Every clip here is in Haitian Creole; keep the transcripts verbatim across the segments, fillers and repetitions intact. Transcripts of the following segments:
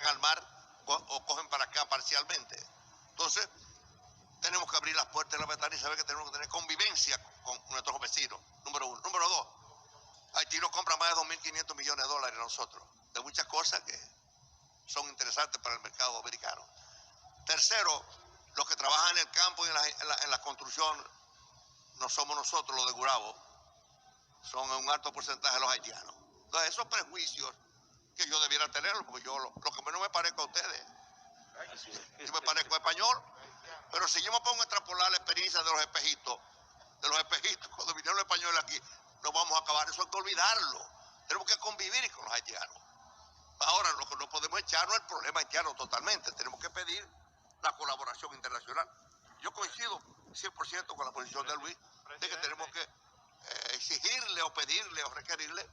al mar o cogen para acá parcialmente. Entonces, tenemos que abrir las puertas y las ventanas y saber que tenemos que tener convivencia con nuestros vecinos, número uno. Número dos, Haití nos compra más de dos mil quinientos millones de dólares a nosotros, de muchas cosas que son interesantes para el mercado americano. Tercero, los que trabajan en el campo y en la, en la, en la construcción no somos nosotros los de Gurabo, son un alto porcentaje de los haitianos. Entonces, esos prejuicios que yo debiera tenerlos, porque yo lo, lo que menos me parezco a ustedes, yo me parezco a español, pero si yo me pongo a extrapolar la experiencia de los espejitos, de los espejitos, cuando vinieron los españoles aquí, no vamos a acabar, eso hay que olvidarlo. Tenemos que convivir con los haitianos. Ahora, lo que no podemos echarnos el problema haitiano totalmente, tenemos que pedir la colaboración internacional. Yo coincido cien por ciento con la posición de Luis de que tenemos que eh, exigirle o pedirle o requerirle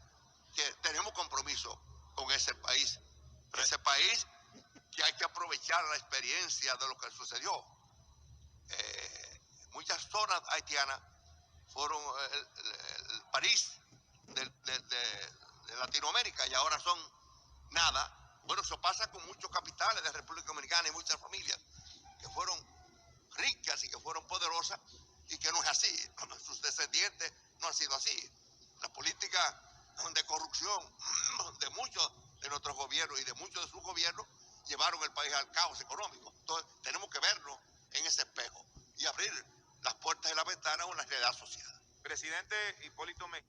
que tenemos compromiso con ese país, ese país que hay que aprovechar la experiencia de lo que sucedió. Eh, muchas zonas haitianas fueron el, el, el París de, de, de, de Latinoamérica y ahora son nada. Bueno, eso pasa con muchos capitales de República Dominicana y muchas familias que fueron ricas y que fueron poderosas y que no es así. Sus descendientes no han sido así. La política de corrupción de muchos de nuestros gobiernos y de muchos de sus gobiernos llevaron el país al caos económico. Entonces, tenemos que vernos en ese espejo y abrir las puertas y las ventanas a una realidad asociada. Presidente Hipólito Mejía.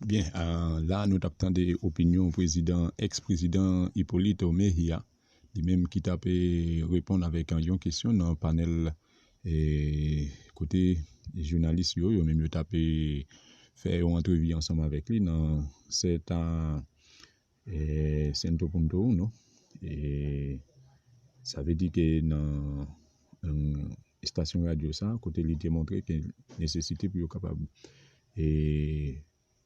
Byen, ah, la nou t ap tande opinyon prezidan, ex-prezidan Hipólito Mejia, li menm ki t ap eh, reponn avèk yon kesyon nan panèl eh, kote jounalis yo, yo menm yo t ap eh, fè yon antrevi ansanm avèk li nan sèta eh, Santo Punto Uno. Eh, sa vle di ke nan um, estasyon radyo sa, kote li te montre ke nesesite pou yo kapab eh,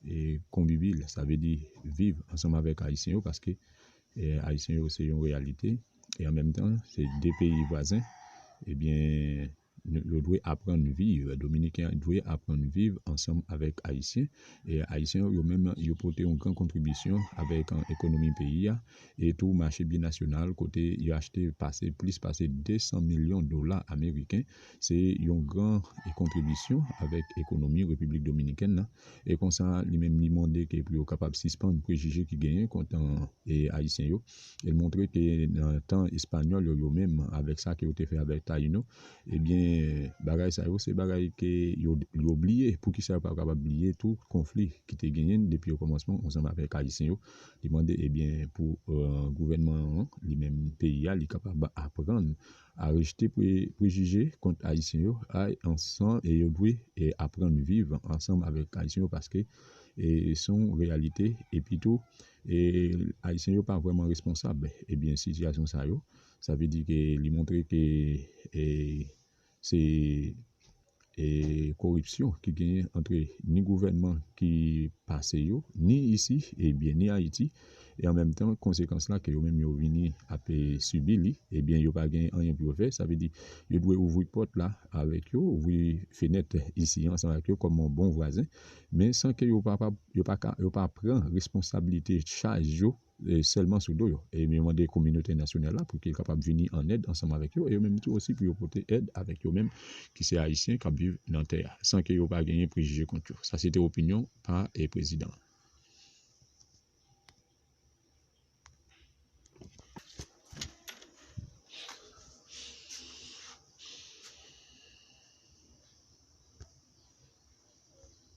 eh, konvivyal, sa vle di viv ansanm avèk Ayisyen yo, paske eh, Ayisyen yo se yon reyalite, e an menm tan, se de peyi vwazen, ebyen, yo dwe aprann viv, Dominiken an dwe aprann viv ansanm avèk Ayisyen. E Ayisyen yo menm, yo pote yon gran kontribisyon avèk ekonomi peyi a, e tou mache binasyonal kote yo achte pase, plis pase de san milyon dola ameriken. Se yon gran kontribisyon avèk ekonomi Repiblik Dominikèn nan. E konsa, li menm li mande ke pou yo kapab sispann prejije ki genyen kont e, Ayisyen yo. E l montre ke nan tan Espanyòl yo, yo menm, avèk sa ke yo te fè avèk Tayino, ebyen, bagay sa yo, se bagay ke yo, yo bliye. Poukisa yo pa kapab bliye tou konfli ki te genyen depi okòmansman ansanm avèk Ayisyen yo? Li mande, ebyen, pou eh, gouvènman an, li menm peyi a, li kapab aprann a rejte pre, prejije kont Ayisyen yo, a, ansanm, e yo dwe e, aprann viv ansanm avèk Ayisyen yo, paske e, se yon reyalite. Epi tou, e, Ayisyen yo pa vrèman responsab ebyen sitiyasyon sa yo. Sa vle di ke li montre ke e, se e, koripsyon ki genyen antre ni gouvènman ki pase yo, ni isi, ebyen, ni Ayiti. E an menm tan, konsekans la ke yo menm yo vini ap e, sibi li, ebyen, yo pa gen anyen pou yo fè. Sa vle di, yo dwe ouvri pòt la avèk yo, ouvri fenèt isi ansanm avèk yo kòm yon bon vwazen, men san ke yo pa, pa, yo pa, ka, yo pa pran responsablite chaj yo e, sèlman sou do yo. E yo mande kominote entènasyonal la pou ke l kapab vini an èd ansanm avèk yo, e yo menm tou osi pou yo pote èd avèk yo menm ki se Ayisyen k ap viv nan tè a, san ke yo pa genyen prejije kont yo. Sa se te opinyon pa e, prezidan an.